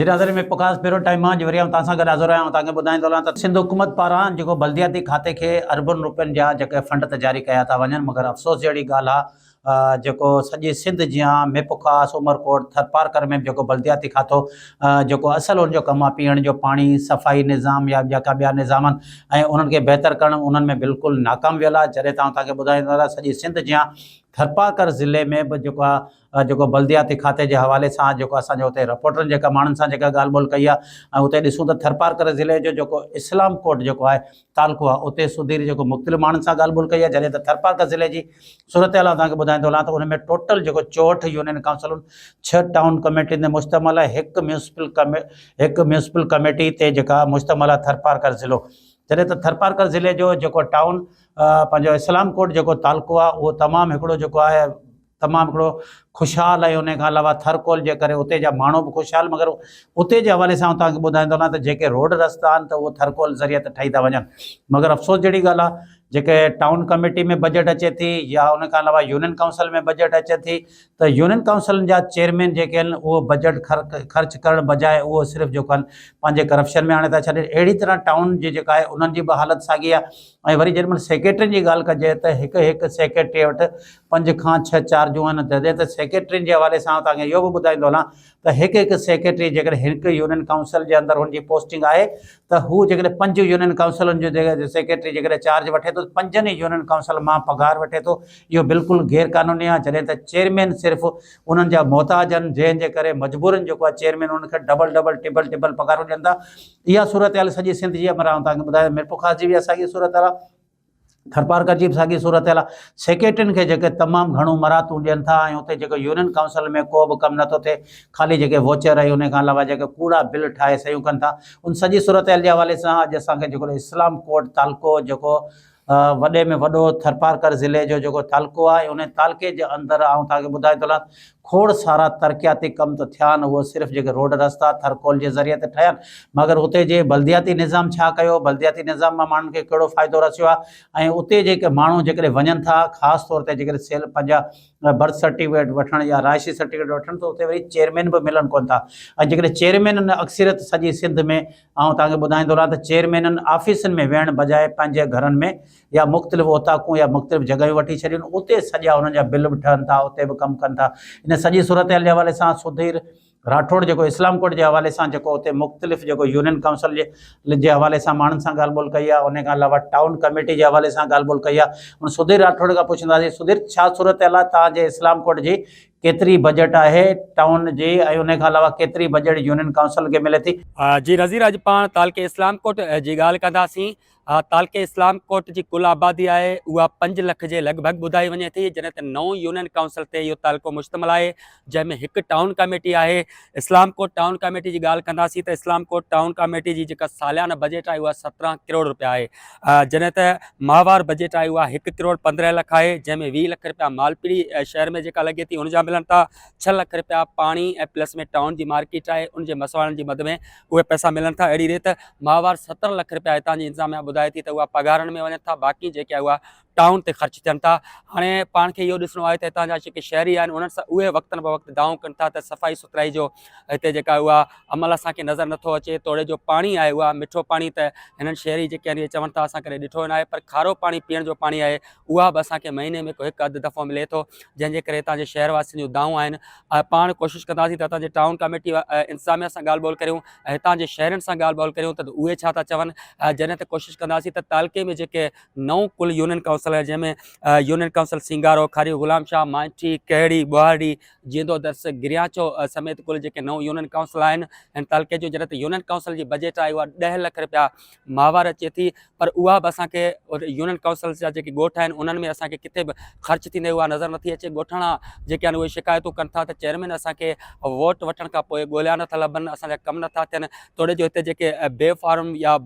جي ناظرين ۾ پڪاس پهريون ٽائيم مان جي وري آئون توهان سان گڏ حاضر آهيان توهان کي ٻڌائيندو هلان ته سنڌ حڪومت پاران جيڪو بلدياتي کاتي کي اربن روپين جا جيڪي فنڊ ته جاري ڪيا ٿا وڃن مگر افسوس جهڙي ڳالهه آهي جيڪو سڄي سنڌ جيان ميرپورخاص عمرڪوٽ ٿرپارڪر ۾ به جيڪو بلدياتي کاتو جيڪو اصل ان جو ڪم آهي پيئڻ جو پاڻي صفائي نظام يا جيڪا ٻيا نظام آهن ۽ انهن کي بهتر ڪرڻ انهن ۾ بلڪل ناڪام ويل آهي جڏهن ته آئون توهان کي ٻڌائيندو هلان سڄي سنڌ جيان ٿرپارڪر ضلعي ۾ به جيڪو آهي جيڪو بلدياتي کاتي جي حوالي سان جيڪو اسان جو اتي رپورٽرن جيڪا ماڻهن سان جيڪا ڳالهه ٻولهه ڪئي آهي ۽ اتي ڏسون ته ٿرپارڪر ضلعي جو جيڪو اسلام ڪوٽ جيڪو آهي تعلقو آهي اتي سڌير جيڪو مختلف ماڻهن سان ڳالهه ٻولهه ڪئي آهي جڏهن ته ٿرپارڪر ضلعي جي صورتحال آئون توهان کي ٻڌائيندو هلان ته ان ۾ ٽوٽل جيڪو 64 يونين ڪائونسلن 6 ٽائون ڪميٽين تي مشتمل آهي هڪ ميونسپل هڪ ميونسپل ڪميٽي تي جيڪا مشتمل آهي ٿرپارڪر ضلعو جڏهن ته ٿرپارڪر ضلعي جو جيڪو ٽائون پنهنجو اسلام ڪوٽ جيڪو تعلقو آهي اهو تمام هڪڙو جيڪو آهي تمام هڪڙو خوشحال ۽ ان کان علاوه ٿر ڪول جي ڪري اتي جا ماڻهو به خوشحال مگر اتي جي حوالي سان توهان کي ٻڌائيندو هلان ته جيڪي روڊ رستا آهن ته اهو ٿر ڪول ذريعي ته ٺهي ٿا وڃن مگر افسوس جهڙي ڳالهه آهي جيڪي ٽائون ڪميٽي ۾ بجيٽ اچي ٿي يا ان کان علاوه يونين ڪائونسل ۾ بجيٽ اچي ٿي ته يونين ڪائونسلن جا چيئرمين جيڪي آهن اهو بجيٽ خرچ ڪرڻ بجاء اهو صرف جيڪو آهن پنهنجي ڪرپشن ۾ آڻي ٿا ڇڏين اهڙي طرح ٽائون جي جيڪا آهي انهن جي به حالت ساڳي آهي ۽ وري جيڏي مهل سيڪريٽرين جي ڳالهه ڪجي ته هڪ هڪ سيڪريٽري وٽ پنج کان ڇهه چارجون آهن جڏهن ته سيڪريٽرين جي حوالي سان توهان کي اهو به ٻڌائيندو هلان ته هڪ هڪ سيڪريٽري جيڪڏهن هڪ يونين ڪائونسل جي اندر هن جي پوسٽنگ آهي ته هو جيڪڏهن پنج يونين ڪائونسلن جو سيڪريٽري جيڪڏهن چارج وٺي ٿو ته پنجن ئي يونين ڪائونسل مان پگهار وٺي ٿو اهو بلڪل غير قانوني آهي جڏهن ته چيئرمين صرف انهن جا محتاج آهن جنهن جي ڪري مجبورن جيڪو آهي چيئرمين انهن کي ڊبل ڊبل ٽبل ٽبل پگهارون ڏين ٿا اها صورتحال سڄي سنڌ جي آهي پر آئون توهان کي ٻڌايان ميرپورخاص جي به اها ساڳي صورتحال آهي ٿرپارڪر جي به ساڳي صورتحال آهي سيڪريٽرين کي جيڪي تمام گهڻو مراعتون ڏين ٿا ۽ اتي جيڪو يونين ڪائونسل ۾ ڪو به ڪم نٿو ٿئي خالي جيڪي ووچر ۽ ان کان علاوه جيڪي ڪوڙا بل ٺاهي صحيحون ڪن ٿا ان سڄي صورتحال جي حوالي سان اڄ اسان کي جيڪو اسلام ڪوٽ تعلقو جيڪو وڏي ۾ وڏو ٿرپارڪر ضلعي جو جيڪو تعلقو آهي ان تعلقي جي اندر آئون توهان کي ٻڌائي ٿو هلان کوڙ سارا ترقياتي ڪم ته ٿيا آهن اهو صرف جيڪي روڊ رستا ٿرڪول جي ذريعي ته ٺهيا آهن مگر اتي جي بلدياتي نظام ڇا ڪيو بلدياتي نظام مان ماڻهن کي ڪهڙو فائدو رسيو آهي ۽ اتي جيڪي ماڻهو جيڪڏهن وڃن ٿا خاص طور تي جيڪڏهن سيل پنهنجا برٿ سرٽيفڪيٽ وٺڻ يا رهائشي سرٽيفڪيٽ وٺڻ ته اتي وري چيئرمين به ملن ڪونه ٿا ۽ جيڪڏهن چيئرمين اڪثريت سڄي سنڌ ۾ آئون توهان کي ٻڌائيندو رهان ته چيئرمينن آفيسن ۾ ويهڻ بجاء پنهنجي گهرن ۾ يا مختلف اوطاقون يا مختلف جڳهيون وٺي ڇڏيون اتي سڄا انهن جا بل به ٺهن ٿا اتي به ڪم ڪن ٿا ان سڄي صورتحال جي حوالي سان سڌير راٺوڙ جيڪو اسلام ڪوٽ جي حوالي سان جيڪو اتي مختلف جيڪو يونين ڪائونسل جي جي حوالي سان ماڻهن سان ڳالهه ٻولهه ڪئي آهي ان کان علاوه ٽائون ڪميٽي جي حوالي سان ڳالهه ٻولهه ڪئي آهي ان سڌير راٺوڙ کان پڇنداسين سڌير ڇا صورتحال آهي توهان جي اسلام ڪوٽ جي ڪيتري بجيٽ آهي ٽائون جي ۽ ان کان علاوه ڪيتري بجيٽ يونين ڪائونسل کي ملي ٿي؟ جي نظير اڄ پاڻ تعلقي اسلام ڪوٽ جي ڳالهه ڪنداسين. تعلقي اسلام ڪوٽ جي ڪل آبادي آهي اها 5 لک جي لڳ ڀڳ ٻڌائي وڃي ٿي جڏهن ته نو يونين ڪائونسل تي اهو تعلقو مشتمل آهي جنهن ۾ هڪ ٽائون ڪميٽي آهي. اسلام ڪوٽ ٽائون ڪميٽي جي ڳالهه ڪنداسين ته اسلام ڪوٽ ٽائون ڪميٽي جي جيڪا ساليانه بجيٽ آهي اها 17 ڪروڙ رپيا آهي جڏهن ته ماهوار بجيٽ آهي اها 1 ڪروڙ 15 لک آهي جنهن ۾ 20 لک رپيا مالپڙي شهر ۾ جيڪا لڳي ٿي ان جا ملن ٿا 6 لک رپيا پاڻي ۽ پلس ۾ ٽائون جي مارڪيٽ آهي ان جي مسواڙن جي مد ۾ اهي پئسا ملن ٿا اهڙي ريت ماهوار 70 لک رپيا هتان جي انتظاميا ٻڌائي ٿي ته اها پگهارن ۾ وڃن ٿا باقي جيڪي آهي اها ٽائون تي خرچ ٿين ٿا. هاڻي پاڻ کي اهو ڏسڻو آهي ته هتان جا جيڪي شهري آهن انهن سان اهي وقتن بوقت دانهون ڪن ٿا ته صفائي سٿرائي جو هتي جيڪا اها عمل اسان کي نظر نٿو اچي توڙي جو پاڻي آهي اها مٺو پاڻي ته هنن شهري جيڪي آهن اهي چون ٿا اسان ڪڏهن ڏٺو ناهي پر کارو پاڻي پيئڻ جو پاڻي آهي اها به اسان کي مهيني ۾ ڪو هڪ اڌ دفعو ملي ٿو جنهن جي ڪري هتان جي شهر واسين جون دانهون آهن پاڻ ڪوشش ڪنداسين ته هتان جي ٽائون ڪميٽي انتظاميا سان ڳالهه ٻولهه ڪريون ۽ هتان جي شهرين سان ڳالهه ٻولهه ڪريون ته اهي ڇا ٿا چون جڏهن ته ڪوشش ڪنداسين ته تعلقي ۾ جيڪي نئون ڪل يونين ڪائونسل آهي جنهن ۾ يونين ڪائونسل سينگارو، کاري غلام شاهه، مانٺي، ڪهڙي، ٻهارڙي، جيئندو درس، گريانچو سميت ڪل جيڪي نئون يونين ڪائونسل آهن هن تعلقي جون جڏهن ته يونين ڪائونسل جي بجيٽ آهي اها 10 لک رپيا ماهوار اچي ٿي پر اها به اسان کي يونين ڪائونسل جا جيڪي ڳوٺ آهن انهن ۾ اسان کي ڪٿي به خرچ ٿيندي اها نظر نٿي اچي ڳوٺاڻا جيڪي آهن اهي شڪايتون ڪن ٿا ته چيئرمين اسان کي ووٽ وٺڻ کان پوء ڳوليا نٿا لڀن اسان جا ڪم نٿا ٿين توڙي جو هتي جيڪي بي فارم يا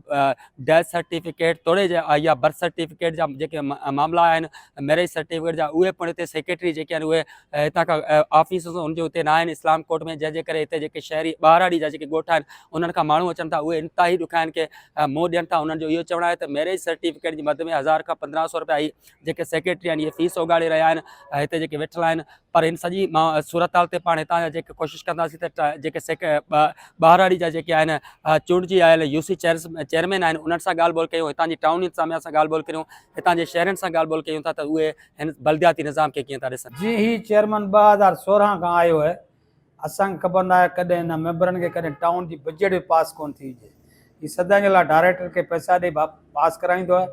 ڊيٿ سرٽيفڪيٽ توڙي يا برٿ سرٽيفڪيٽ جا جيڪي معاملا آهن ميريج سرٽيفڪيٽ جا اهي پڻ هتي سيڪريٽري جيڪي آهن اهي هتان کان آفيسز ان جي اتي نه آهن اسلام ڪوٽ ۾ جنهن جي ڪري هتي جيڪي شهري ٻهراڙي جا جيڪي ڳوٺ آهن انهن کان ماڻهو اچن ٿا اهي انتهائي ڏکيائين کي منهن ڏين ٿا انهن جو اهو چوڻ آهي ته ميريج سرٽيفڪيٽ جي مد ۾ هزار کان 1500 رپيا هي جيڪي سيڪريٽري آهن اهي فيس اوڳاڙي رهيا آهن هتي جيڪي ويٺل آهن پر ان سڄي صورتحال تي پاڻ هتان جا جيڪي ڪوشش ڪنداسين ته جيڪي سيڪ ٻهراڙي جا جيڪي آهن چونڊجي آيل يو سي چيئرمين آهن انهن سان ڳالهه ٻولهه ڪيون هتان جي ٽائون انتظاميا سان ڳالهه ٻولهه ڪريون هتان جي شهرين سان ڳالهه ٻولهه ڪيون ٿا ته اهي هن بلدياتي نظام کي ڪيئن ٿا ڏسن. جي هي چيئرمن 2016 کان آيو آهي اسان کي خبر ناهي ڪڏهن هن ميمبرن کي ڪڏهن ٽائون جي بجيٽ به پاس ڪونه ٿي هجي. هي سدائين جي لاء ڊائريڪٽر کي پئسا ڏئي پاس ڪرائيندو آهي.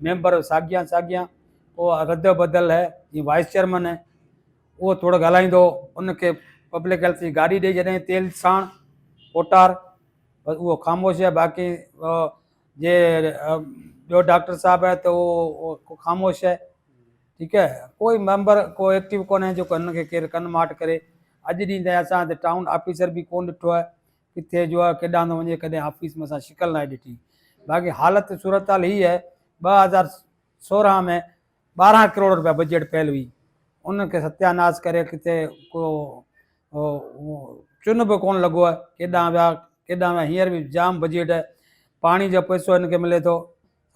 ميمبر ساڳيان ساڳيان ڪو رد بدل هي جيئن وائيس چيئرمن هي اهو ٿورو ڳالهائيندو ان کي پبلڪ هيلٿ جي گاڏي ڏئي ڇڏيائين تيل ساڻ پوٽار بس اهو خاموش آهي باقي جي ٻيو ڊاڪٽر صاحب آهي ته اهو خاموش آهي ٺيڪ آهي ڪوئي ميمبر ڪو ايڪٽو ڪونهي جيڪو هن کي ڪير ڪن ماٽ ڪري اڄ ڏينهن تائين اسان هتي ٽائون آفيسر به ڪون ڏٺو آهي ڪٿي جو آهي ڪيڏانهن ٿو وڃي ڪڏهن آفيس ۾ اسان شڪل ناهي ڏٺي باقي حالت صورتحال هي آهي 2016 ۾ 12 ڪروڙ روپيا بجيٽ پيل هئي ان کي ستياناس ڪري ڪٿي ڪو چن به ڪونه لڳو آهي ڪيڏانهن ويا ڪيڏانهن ويا هينئر به جام بجيٽ آهي پاڻي جو پئسو هن کي ملي ٿو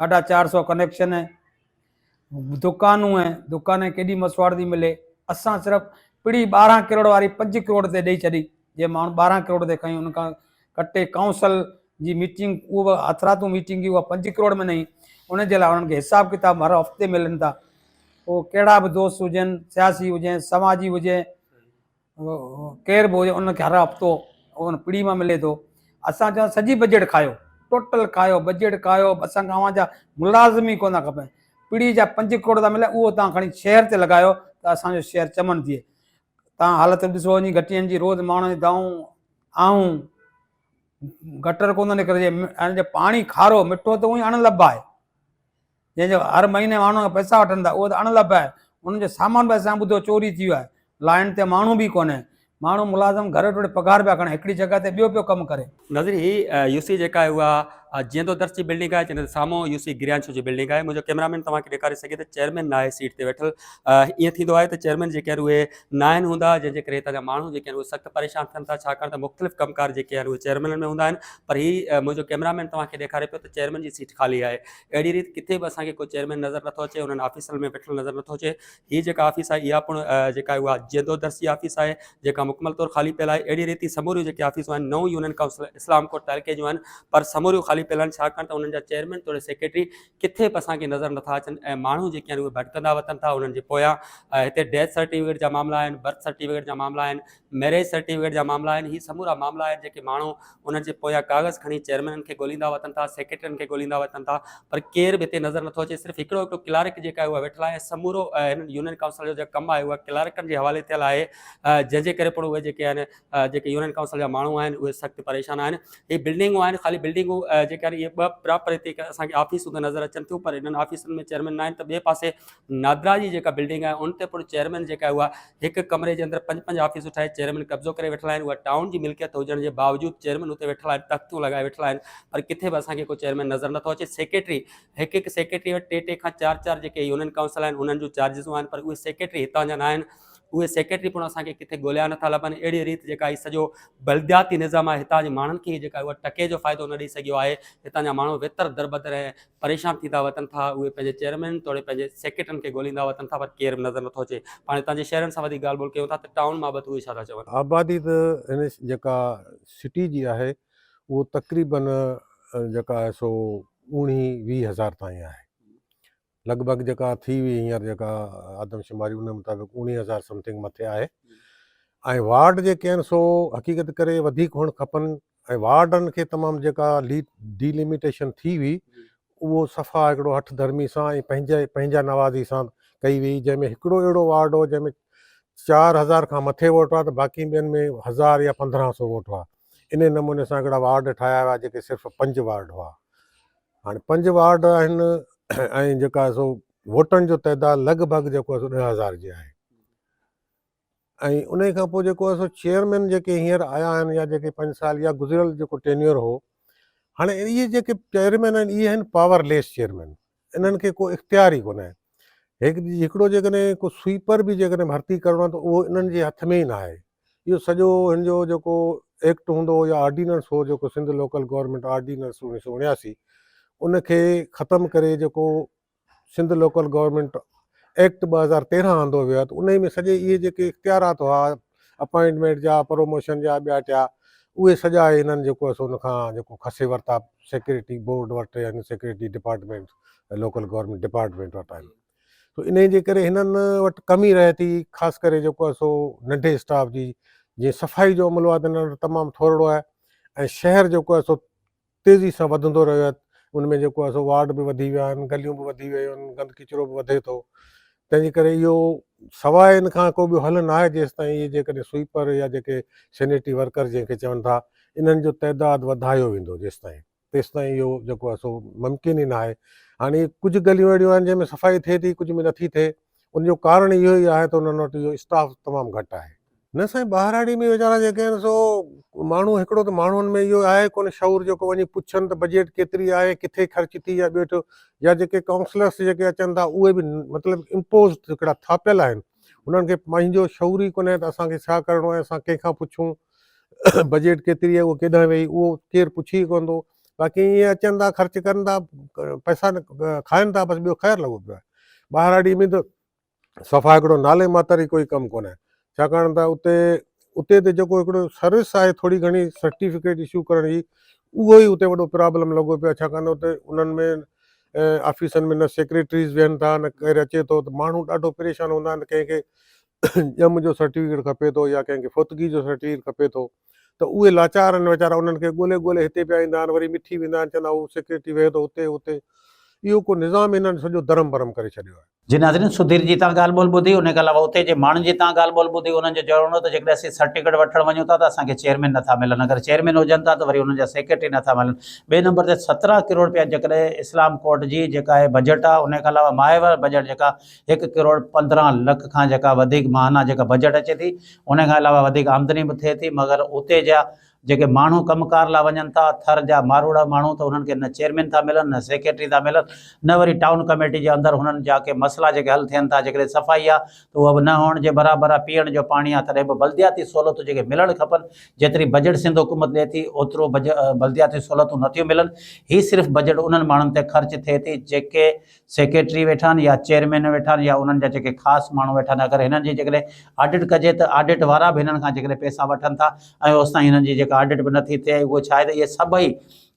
450 ڪنيڪشن آهن دڪانون آهن دڪان ڪيڏي مسواڙ ٿي ملي اسان صرف پڙي 12 ڪروڙ واري 5 ڪروڙ تي ڏئي ڇڏي جي ماڻهو 12 ڪروڙ تي کڻي ان کان ڪٽي ڪائونسل جي ميٽنگ اهو به هٿراتو ميٽنگ اها 5 ڪروڙ ۾ نه ان جي لاء انهن کي حساب ڪتاب هر هفتي ملن ٿا پوء ڪهڙا به دوست هجن سياسي هجن سماجي هجي ڪير به هجي ان کي هر هفتو ان پڙي مان ملي ٿو اسان چون سڄي بجيٽ کايو ٽوٽل کايو بجيٽ کايو اسان کي اوهان جا ملازم ئي ڪونه کپن پڙي جا 5 ڪروڙ ٿا ملن اهو تان کڻي شهر تي لڳايو ته اسان جو شهر چمن ٿئي تان حالت ڏسو وڃي گهٽين جي روز ماڻهن جي دانهون آهون گٽر ڪونه نڪرجي ۽ پاڻي کارو مٺو ته اونئي اڻ لڀ آهي جنهن جو هر مهيني ماڻهن کان پئسا وٺن ٿا اهو ته اڻ لڀ آهي انهن جو سامان به اسان ٻڌو چوري ٿي ويو آهي لائن تي ماڻهو به ڪونهي ماڻهو ملازم گهر ويٺو ويٺو پگهار پيا کڻن هڪڙي جڳهه تي ٻيو پيو ڪم ڪري. نظري هي يو سي جيڪا آهي اها جيئندو درس جي بلڊنگ آهي جنهن تي سامهون يو سي گريانشو جي بلڊنگ آهي منهنجو ڪئميرا مين توهان کي ڏيکاري سگهي ته چيئرمين ناهي سيٽ تي ويٺل ائين ٿيندو آهي ته چيئرمين جيڪي آهن اهي ناهن هوندا جنهن جي ڪري هتان جا ماڻهو جيڪي آهن اهي سخت پريشان ٿين ٿا ڇاڪاڻ ته مختلف ڪم ڪار جيڪي آهن اهي چيئرمينن ۾ هوندا آهن پر هي منهنجو ڪئميرا مين توهان کي ڏيکاري پيو ته چيئرمين جي سيٽ خالي آهي اهڙي ريت ڪٿي به اسان کي ڪو چيئرمين نظر نٿو اچي انهن آفيسن ۾ ويٺل نظر نٿو اچي هي جيڪا آفيس آهي اها پڻ جيڪا اها جيئندو درس جي آفيس آهي جيڪا مڪمل طور خالي پيل آهي اهڙي ريت هي سموريون جيڪي آفيسون آهن نئون يونين ڪائونسل اسلام ڪوٽ تعلقي جون آهن پر سموريون خالي پيل آهن ڇاڪاڻ ته انهن جا چيئرمين توڙي سيڪريٽري ڪٿي به اسان کي نظر نٿا اچن ۽ ماڻهو جيڪي آهن اهي ڀٽڪندا وتن ٿا انهن جي پويان هتي ڊيٿ سرٽيفڪيٽ جا معاملا آهن برٿ سرٽيفڪيٽ جا معاملا آهن ميريج سرٽيفڪيٽ جا معاملا آهن، هي سمورا معاملا آهن جيڪي ماڻهو انهن جي پويان ڪاغذ کڻي چيئرمينن کي ڳوليندا وتن ٿا، سيڪريٽرين کي ڳوليندا وتن ٿا پر ڪير به هتي نظر نٿو اچي، صرف هڪڙو هڪڙو ڪلارڪ جيڪا آهي اها ويٺل آهي ۽ سمورو هنن يونين ڪائونسل جو جيڪو ڪم آهي اها ڪلارڪن جي حوالي ٿيل آهي جنهن جي ڪري پڻ اهي جيڪي آهن جيڪي يونين ڪائونسل جا ماڻهو آهن اهي سخت پريشان آهن. هي بلڊنگون آهن خالي بلڊنگون جيڪي آهن اهي ٻه پراپر هتي اسان کي آفيسون ته نظر اچن ٿيون پر انهن آفيسن ۾ چيئرمين ناهن ته ٻئي پاسي نادرا جي جيڪا بلڊنگ آهي ان تي پڻ چيئرمين جيڪا آهي اها هڪ ڪمري جي اندر پنج پنج آفيسون ٺاهي چيئرمين قبضو ڪري ويٺل آهن اها ٽائون جي ملڪيت هجڻ جي باوجود چيئرمين اتي ويٺل آهن تختيون لڳائي ويٺل آهن پر ڪٿي به اسان کي ڪو چيئرمين نظر نٿو اچي سيڪريٽري هڪ هڪ سيڪريٽري وٽ ٽي ٽي کان چار چار جيڪي يونين ڪائونسل آهن انهن جون چارجزون آهن پر اهي سيڪريٽري هتان جا نه آهن اهي سيڪريٽري پڻ اسان کي ڪٿي ڳوليا نٿا لڀن اهڙي ريت جيڪا هي سڄو بلدياتي نظام آهي هتان جي ماڻهن کي جيڪا اها ٽڪي جو فائدو نه ڏئي سگهيو آهي هتان جا ماڻهو ويتر دربدر ۽ پريشان ٿيندا وتن ٿا، اهي پنهنجي چيئرمين توڙي پنهنجي سيڪريٽرين کي ڳوليندا وتن ٿا پر ڪير به نظر نٿو اچي. پاڻ هتان جي شهرين سان وڌيڪ ڳالهه ٻولهه ڪيون ٿا ته ٽائون بابت اهي ڇا ٿا چون. آبادي ته هن جيڪا سٽي جي آهي اهو تقريبن جيڪا آهي سو اوڻيهه ويهه هزار تائين آهي لڳ ڀڳ جيڪا ٿي هئي هينئر جيڪا آدمشماري ان مطابق اوڻيهه هزار سمٿنگ مٿي آهي ۽ وارڊ جيڪي آهن سو حقيقت ڪري وڌيڪ هئڻ کپن ۽ وارڊن کي تمام جيڪا ڊيلميٽيشن ٿي هئي اهو صفا هڪڙو هٺ ڌرمي سان ۽ پنهنجي پنهنجا نوازي سان ڪئي وئي جنهن ۾ هڪڙو اهڙو وارڊ هو جنهن ۾ 4000 کان مٿي ووٽ هئا ته باقي ٻين ۾ هزار يا 1500 ووٽ هئا انهي نموني سان هڪڙا وارڊ ٺاهيا ويا جيڪي صرف پنج وارڊ هئا هاڻي پنج وارڊ آهن ۽ جيڪا سو ووٽن جو تعداد لڳ ڀڳ جيڪو آهي سو 10000 جي آهي ۽ انهي کان پوء جيڪو آهي سو چيئرمين جيڪي هينئر آيا آهن يا جيڪي پنج سال يا گذريل جيڪو ٽينيور هو هاڻي اهي جيڪي چيئرمين آهن اهي آهن پاور ليس چيئرمين انهن کي ڪو اختيار ئي ڪونهي هڪڙو جيڪڏهن ڪو سوئيپر به جيڪڏهن ڀرتي ڪرڻو آهي ته اهو انهن جي هٿ ۾ ئي ناهي. اهو سڄو هن جو جيڪو ايڪٽ هوندو هو يا آرڊيننس هو جيڪو سنڌ لوڪل گورنمينٽ آرڊيننس 1979 ان کي ختم ڪري جيڪو سنڌ لوڪل گورنمينٽ ايڪٽ 2013 آندو ويو آهي ته انهي ۾ سڄي اهي جيڪي اختيارات هئا اپائنٽمينٽ جا پروموشن جا ٻيا ٽيا اهي سڄا هنن جيڪو آهي سو ان کان جيڪو کسي ورتا سيڪريٽري بورڊ وٽ يعني secretary department local government department وٽ آهن تو انهي جي ڪري هنن وٽ ڪمي رهي ٿي خاص ڪري جيڪو آهي سو ننڍي اسٽاف جي جيئن صفائي جو عملو آهي ته هنن وٽ تمام ٿورڙو آهي ۽ شهر جيڪو آهي سو تيزي سان وڌندو رهيو آهي ان ۾ جيڪو آهي سو وارڊ به وڌي ويا آهن گليون به وڌي ويون آهن گند ڪچرو به وڌي ٿو تنهن جي ڪري اهو سواء ان کان ڪو ٻيو حل ناهي جيستائين اهي جيڪڏهن سوئيپر يا جيڪي سينيٽري ورڪر جنهن کي چون ٿا انهن جو تعداد وڌايو ويندو جيستائين تيستائين اهو جيڪو آهي سو ممڪن ئي ناهي هاڻي ڪجهه گليون اهڙيون آهن جنهن ۾ صفائي ٿئي ٿي ڪجهه ۾ نٿي ٿئي ان جو ڪارڻ اهو ئي آهي ته انهن وٽ اهو اسٽاف تمام گهٽ آهي. نه سائين ٻهراڙي ۾ ويچارا جيڪي آهن سو ماڻهو هڪڙو ته ماڻهن ۾ اهو آهي ڪونه شعور جيڪو وڃي پڇن ته بجيٽ ڪيتري آهي ڪٿي خرچ ٿي يا ٻيو ٽيو يا جيڪي ڪائونسلرس جيڪي اچن ٿا اهي به مطلب امپوز هڪڙا ٿاپيل آهن انهن کي پنهنجو شعور ئي ڪونهي ته اسان کي ڇا ڪرڻو آهي اسان ڪنهن کان پڇون بجيٽ ڪيتري آهي اهو ڪيڏانهن وئي اهو ڪير پڇي ئي ڪونه ٿو باقي ائين اچن ٿا خرچ ڪن ٿا پئسا کائن ٿا بس ٻيو خير لڳو پيو آهي ٻهراڙي ۾ ته صفا هڪڙو نالي ماتر ئي ڪوئي ڪم ڪونهي ڇاڪاڻ ته اتي اتي ته جيڪو هڪڙو سروس آهي ٿوري گهڻي سرٽيفڪيٽ اشو ڪرڻ جي اهو ئي اتي وڏو پرابلم لڳو پيو آهي ڇاڪاڻ ته اتي انهن ۾ آفيسن ۾ نه سيڪريٽريز ويهن ٿا نه ڪير اچي ٿو ته ماڻهو ڏاڍو پريشان هوندا آهن ڪنهن کي ڄم جو سرٽيفڪيٽ کپي ٿو يا ڪنهن کي فوتگي جو سرٽيفڪيٽ کپي ٿو ته اهي لاچار آهن ويچارا انهن کي ڳولي ڳولي هتي پيا ايندا آهن وري مٺي ويندا آهن چوندا هو سيڪريٽري ويهي ٿو اتي اتي اهو ڪو نظام هنن سڄو درهم برهم ڪري ڇڏيو آهي. جي ناظرين سڌير جي تان ڳالهه ٻولهه ٻڌي ان کان علاوه اتي جي ماڻهن جي تان ڳالهه ٻولهه ٻڌي انهن جو چوڻ هو ته جيڪڏهن اسين سرٽيفڪيٽ وٺڻ وڃون ٿا ته اسان کي چيئرمين نٿا ملن اگر چيئرمين هجن ٿا ته وري انهن جا سيڪريٽري نٿا ملن ٻئي نمبر تي 17 ڪروڙ رپيا جيڪڏهن اسلام ڪوٽ جي جيڪا آهي بجيٽ آهي ان کان علاوه ماهوار بجيٽ جيڪا 1 ڪروڙ 15 لک کان جيڪا وڌيڪ ماهانه جيڪا بجيٽ اچي ٿي ان کان علاوه وڌيڪ آمدني به ٿئي ٿي مگر اتي جا جيڪي ماڻهو ڪم ڪار لاء وڃن ٿا، ٿر جا ماروئڙا ماڻهو ته انهن کي نه چيئرمين ٿا ملن، نه سيڪريٽري ٿا ملن، نه وري ٽائون ڪميٽي جي اندر هنن جا ڪي مسئلا جيڪي حل ٿين ٿا، جيڪڏهن صفائي آ ته اها به نه هئڻ جي برابر آ، پيئڻ جو پاڻي آ تڏهن به بلدياتي سهولتون جيڪي ملڻ کپن، جيتري بجيٽ سنڌ حڪومت ڏئي ٿي اوترو بلدياتي سهولتون نٿيون ملن، هي صرف بجيٽ انهن ماڻهن تي خرچ ٿئي ٿي جيڪي سيڪريٽري ويٺا آهن يا چيئرمين ويٺا آهن يا انهن جا جيڪي خاص ماڻهو ويٺا آهن اگر هنن جي جيڪڏهن آڊٽ ڪجي ته آڊٽ وارا به هنن کان جيڪڏهن پئسا وٺن ٿا ۽ اوستائين هنن جي جيڪا آڊٽ به نٿي ٿئي اهو ڇا آهي ته اهي سڀئي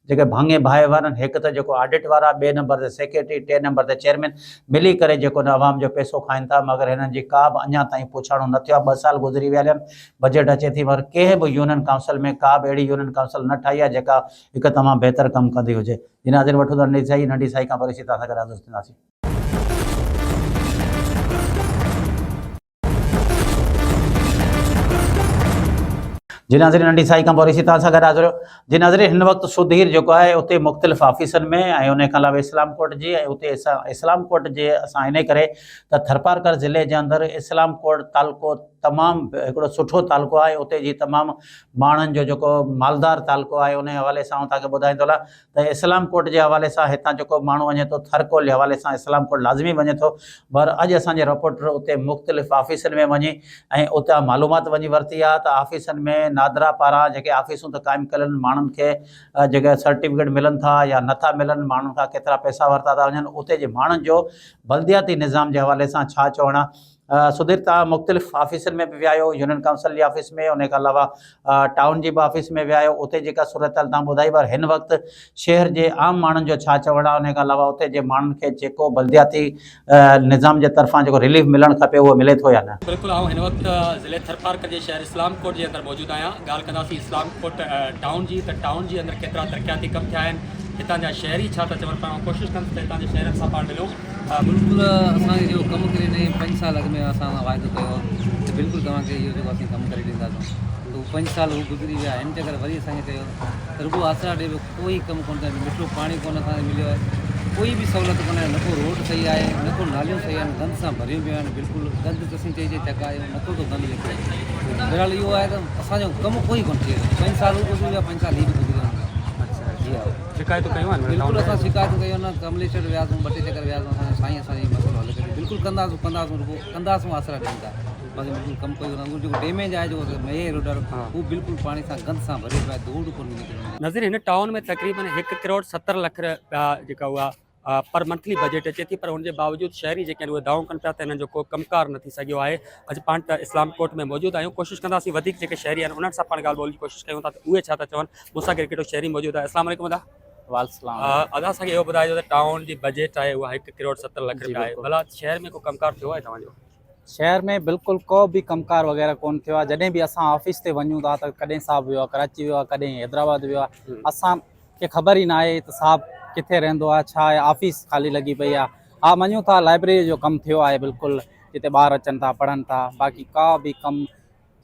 جيڪي ڀاڱي ڀائيوار آهن هڪ ته جيڪو آڊٽ وارا ٻئي نمبر تي سيڪريٽري ٽئين نمبر تي چيئرمين ملي ڪري جيڪو نه عوام جو پئسو کائن ٿا مگر هنن جي ڪا به اڃا تائين پڇاڻو نه ٿيو آهي ٻه سال گذري ويا آهن بجيٽ اچي ٿي مگر ڪنهن به يونين ڪائونسل ۾ ڪا به اهڙي يونين ڪائونسل نه ٺاهي آهي جيڪا هڪ تمام بهتر ڪم ڪندي هجي. جي ناظرين وٺون ٿا ننڍي سائي ننڍي سائي کان پري سيتا سان گڏ حاضر ٿينداسين. جي ناظرين ننڍي سائي کان پري سيتا سان گڏ حاضر جي ناظرين هن وقت سڌير جيڪو آهي اتي مختلف آفيسن ۾ ۽ ان کان علاوه اسلام ڪوٽ جي ۽ اتي اسلام ڪوٽ جي اسان انهي ڪري ته ٿرپارڪر ضلعي جي اندر اسلام ڪوٽ تعلقو تمام هڪڙو سٺو تعلقو آهي اتي جي تمام ماڻهن جو جيڪو مالدار تعلقو آهي انهي حوالي سان آئون توهان کي ٻڌائيندو هلان ته اسلام ڪوٽ جي حوالي سان هتان جيڪو به ماڻهو وڃي ٿو ٿر ڪول جي حوالي سان اسلام ڪوٽ لازمي وڃي ٿو پر اڄ اسان جي رپورٽر اتي مختلف آفيسن ۾ وڃي ۽ اتان معلومات وڃي ورتي آهي ته آفيسن ۾ نادرا پاران جيڪي آفيسون ته قائم ڪيل آهن ماڻهن کي جيڪي سرٽيفڪيٽ ملن ٿا يا نٿا ملن ماڻهن کان ڪيترا پئسا ورتا ٿا وڃن اتي جي ماڻهن جو بلدياتي نظام جي حوالي سان ڇا چوڻ آهي سڌير توهان مختلف آفيسن ۾ به ويا آهيو يونين ڪائونسل جي آفيس ۾ ان کان علاوه ٽائون جي به آفيس ۾ ويا آهيو اتي جيڪا صورتحال توهان ٻڌائي پر هن وقت شهر جي عام ماڻهن جو ڇا چوڻ آهي ان کان علاوه اتي جي ماڻهن کي جيڪو بلدياتي نظام جي طرفان جيڪو رليف ملڻ کپي اهو ملي ٿو يا نه؟ بلڪل آئون هن وقت ضلعي ٿرپارڪر جي شهر اسلام ڪوٽ جي اندر موجود آهيان ڳالهه ڪنداسين اسلام ڪوٽ ٽائون جي ته ٽائون جي اندر ڪيترا ترقياتي ڪم ٿيا آهن هتان جا شهري ڇا ٿا چون پر آئون ڪوشش ڪندس ته هتان جي شهرين سان پاڻ ملون. بلڪل اسان کي جيڪو ڪم ڪري ڏنائين پنج سال اڳ ۾ اسان سان واعدو ڪيو هو ته بلڪل توهان کي اهو جيڪو اسين ڪم ڪري ڏينداسون ته هو پنج سال هو گذري ويا هن چڪر وري اسان کي چيو ته رڳو آسرا ڏي پيو ڪوئي ڪم ڪونه ٿيو مٺو پاڻي ڪونه اسان کي مليو آهي ڪوئي به سهولت ڪونه آهي نه ڪو روڊ صحيح آهي نه ڪو ناليون صحيح آهن گند سان ڀريون پيون آهن بلڪل گند اسين چئي چئي ٿڪا آهيون نٿو ٿو گند نڪري بهرحال اهو آهي ته اسان جو ڪم ڪوئي ڪونه ٿئي پنج سال هو گذري ويا پنج سال هي به گذري ويا جي ها شڪايتون ڪيون آهن بلڪل اسان شڪايتون ڪيون آهن ڪمليشور وياسون ٻه ٽي چڪر وياسون اسان جو سائين اسان جي مسئلو حل ڪري بلڪل. بلڪل ڪنداسون ڪنداسون رڳو ڪنداسون آسرا ڏين ٿا باقي بلڪل ڪم ڪوئي ڪونه اهو جيڪو ڊيميج آهي جيڪو ميي روڊ وارو اهو بلڪل پاڻي سان گند سان ڀريو پيو آهي ڌوڙ ڪونه نڪري وڃي. نظير هن ٽائون ۾ تقريبن هڪ ڪروڙ 70 لک رپيا جيڪا اها پر منٿلي بجيٽ اچي ٿي پر ان جي باوجود شهري جيڪي آهن اهي دانهون ڪن پيا ته هنن جو ڪو ڪم ڪار نه ٿي سگهيو آهي اڄ پاڻ ته اسلام ڪوٽ ۾ موجود آهيون ڪوشش ڪنداسين وڌيڪ جيڪي شهري آهن انهن سان پاڻ ڳالهه ٻولهه جي ڪوشش ڪيون ٿا ته اهي ڇا ٿا چون مون سان گڏ هڪڙو شهري موجود آهي اسلام عليڪم ادا. والسلام. ادا اسان کي اهو ٻڌائجو ته ٽائون جي بجيٽ آهي اها هڪ ڪروڙ 70 لک جي رپيا آهي بلڪل. ڀلا شهر ۾ ڪو ڪم ڪار ٿيو آهي توهان جو؟ شهر ۾ بلڪل ڪو به ڪم ڪار وغيره ڪون ٿيو آهي جڏهن به اسان آفيس تي وڃون ٿا ته ڪڏهن صاحب ويو آهي ڪراچي ويو آهي ڪڏهن حيدرآباد ويو آهي اسان کي خبر ئي ناهي ته صاحب ڪٿي رهندو آهي ڇا آهي آفيس خالي لڳي پئي آهي ها مڃون ٿا لائبريري جو ڪم ٿيو آهي بلڪل جتي ٻار اچن ٿا پڙهن ٿا باقي ڪا به ڪم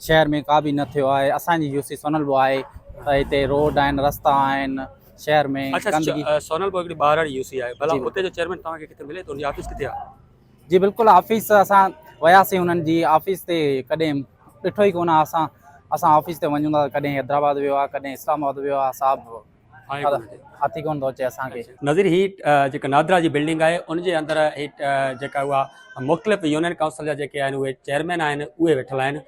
شهر ۾ ڪا به نه ٿيو آهي اسان جي يو سي سونل به آهي ته هتي روڊ آهن رستا آهن شهر ۾ گندگي. اڇا سونل به هڪڙي ٻاهرڙي يو سي آهي ڀلا اتي جو چيئرمين توهان کي ڪٿي ملي ٿو ان جي آفيس ڪٿي آهي. جي بلڪل آفيس اسان وياسين انهن جي آفيس تي ڪڏهن ڏٺو ئي ڪونه اسان اسان آفيس تي وڃون ٿا ڪڏهن حيدرآباد ويو آهي ڪڏهن اسلام آباد ويو آهي صاحب هٿ ئي ڪونه ٿو اچي اسان کي. نظير هي جيڪا نادرا جي بلڊنگ آهي ان جي اندر هي جيڪا اها مختلف يونين ڪائونسل جا جيڪي آهن اهي چيئرمين آهن اهي ويٺل آهن